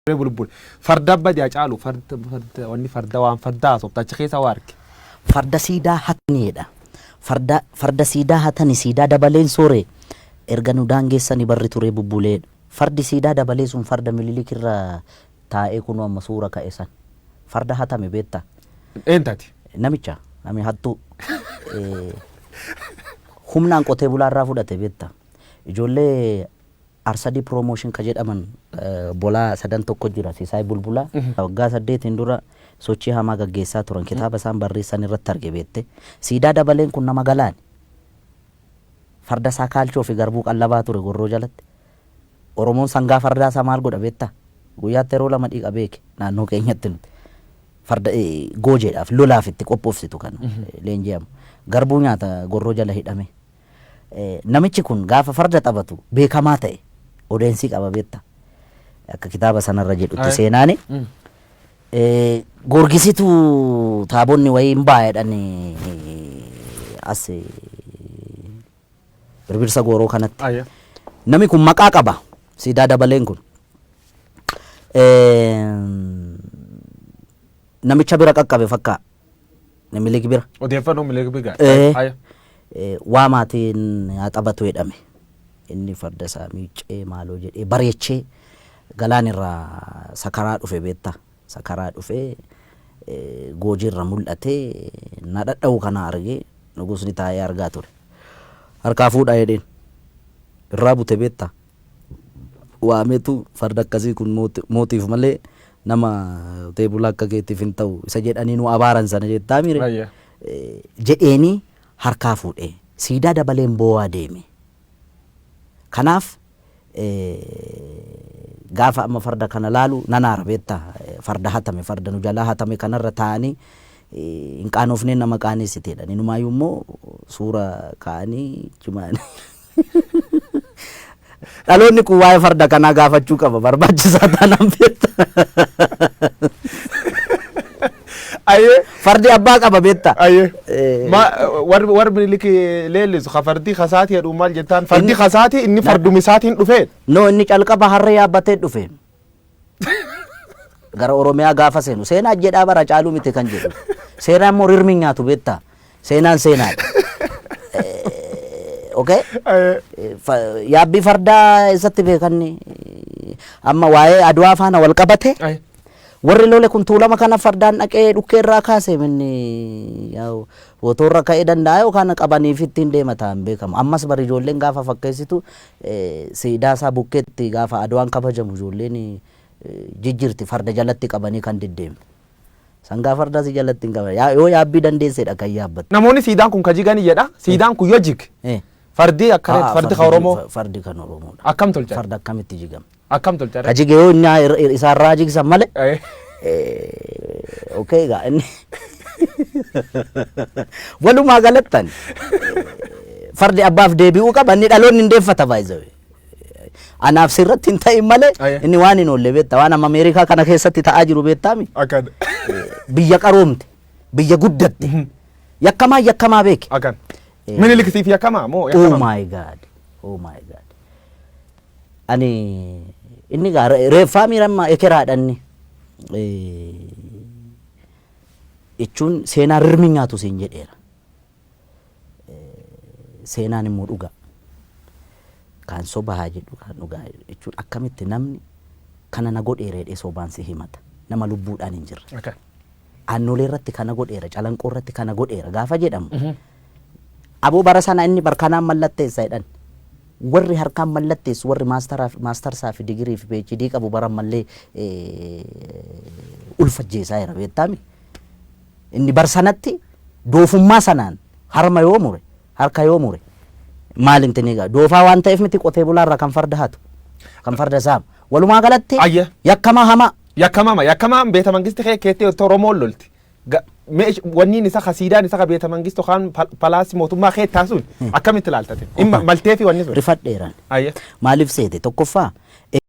Bulbul farda badi caalu farda farda wanni farda waan farda haasofta achi keessa waa arge. Farda siidaa hataniidha. Farda siidaa hatani siidaa dabaleen soore erga nu daangeessani barri turee bubbuleedha. Fardi siidaa dabalee sun farda Mililik irra taa'ee kunoo amma suura ka'e san. Farda hatame beektaa? Eentati? Namicha nami hattuu humnaan qotee bulaa irraa fudhate beektaa? Ijoollee Arsadii Promotion ka jedhaman bolaa sadan tokko jira Sisaay Bulbulaa. Waggaa 8n dura sochii hamaa gaggeessaa turan kitaaba isaan barreessan irratti arge beekte. Siidaa Dabaleen kun nama galaani. Farda isaa kaalchoo fi garbuu qallabaa ture gorroo jalatti. Oromoon sangaa fardaa isaa maal godha beektaa? Guyyaatti yeroo lama dhiqa beeke naannoo keenyatti nuti. Farda goojeedhaaf lolaaf itti qophoofsitu kan leenji'amu. Garbuu nyaata gorroo jala hidhame. Namichi kun gaafa farda taphatu beekamaa ta'e odeensii qaba beekta. Akka kitaaba sanarra jedhutti seenaani. Goorgisitu taabonni wayii hin ba'a jedhan as birbirsa gooroo kanatti. Namni kun maqaa qaba. Siidaa Dabaleen kun. Namicha bira qaqqabe fakkaa. Minilik bira. Odeeffannoo Minilik bira. Waa maatiin haa taphatu jedhame. Inni farda isaa miiccee maaloo jedhee bareechee galaan irraa sakaraa dhufe beektaa. Sakaraa dhufee goojii irra mul'atee na dhadha'u kana argee nugusni taa'ee argaa ture. Harkaa fuudhaa jedheen. Irraa bute beektaa. Waametu farda akkasii kun mootiif malee nama qotee bulaa akka keetiif hin ta'u isa jedhanii nu abaaran sana jettaa miire jedheenii harkaa fuudhee siidaa Dabaleen boo'aa deeme. Kanaaf gaafa amma farda kana laalu nan aara beektaa, farda hatame, farda nu jalaa hatame kanarra taa'anii hin qaanofnee nama qaaneessiteedha. Inumaayyuu immoo suura kaa'anii cimaan. Dhaloonni kun waa'ee farda kanaa gaafachuu qaba barbaachisaa taanaan beekta. Ayyee. Fardi abbaa qaba beekta. Ayyee. Ma warri Minilik leellisu ka fardi kasaati jedhu maal jettaan fardi kasaati inni fardumi isaatiin dhufee. No, inni calqaba harree yaabbatee dhufe. Gara Oromiyaa gaafa seenu seenaa jedhaa bara caaluu miti kan jedhu. Seenaa immoo rirmi hin nyaatu beektaa. Seenaan seenaadha. Okay? Yaabbii fardaa eessatti beekanni amma waa'ee Adwaa faana wal qabate warri lole kun Tuulama kana fardaan dhaqee dhukkee irraa kaase minni yaa'u fotoorra ka'ee danda'a yookaan qabaniif ittiin deema ta'an beekamu. Ammas bari ijoolleen gaafa fakkeessitu siidaa isaa bukkeetti gaafa Adwaan kabajamu ijoolleen jijjiirti farda jalatti qabanii kan deddeemtu. Sangaa fardaa si jalatti hin qaban. Yoo yaabbii dandeessedha kan yaabbattu. Namoonni siidaan kun ka jigani jedha. Siidaan kun yoo jig. Fardi akka fardi ka Oromoo. Fardi kan Oromoodha. Akkam tolcha? Farda akkamitti jigama? Akkam tolcha? Ka jige yoo inni isaarraa jigsan malee. Okay egaa inni walumaa galattan fardi abbaaf deebi'uu qaba, inni dhaloonni hin deeffata baay'ee. Anaaf sirratti hin ta'in malee inni waan hin oolle beekta, waan amma Ameerikaa kana keessatti ta'aa jiru beektaami. Akkan. Biyya qaroomte, biyya guddatte, yakkamaa yakkamaa beeke. Akkan. Minilik siif yakkamaa moo Oh yakkamaa? my God. Oh my God. Ani inni gaa reeffaa miiramma ekeraadha inni. Jechuun seenaa rirmi nyaatu siin jedheera. Seenaan immoo dhugaa. Kaan soba haa jedhu, kaan dhugaa jechuun akkamitti namni kana na godheera jedhee sobaan si himata. Nama lubbuudhaan hin jirre. Aannolee irratti kana godheera, Calanqoo irratti kana godheera gaafa jedhamu. Aboo bara sana inni barkanaan mallatteessa jedhan. Warri harkaan mallatteessu, warri maastarsaa fi digirii fi PhD qabu bara ammallee ulfajjeessaa jira beektaami. Inni bar sanatti doofummaa sanaan harma yoo mure, harka yoo mure maal intini egaa doofaa waan ta'eef miti qotee bulaarraa kan farda hatu, kan farda saamu. Walumaa galatti yakkamaa hamaa. Yakkamama yakkamaan beeta mangisti kee keettee Oromoon lolti. Wanniin isa ka siidaan isa ka beeta mangistu kaan palaasii mootummaa kee taasuun akkamitti ilaaltate? Maltee fi wanni sun. Rifadheeran. Maaliif seete? Tokkoffaa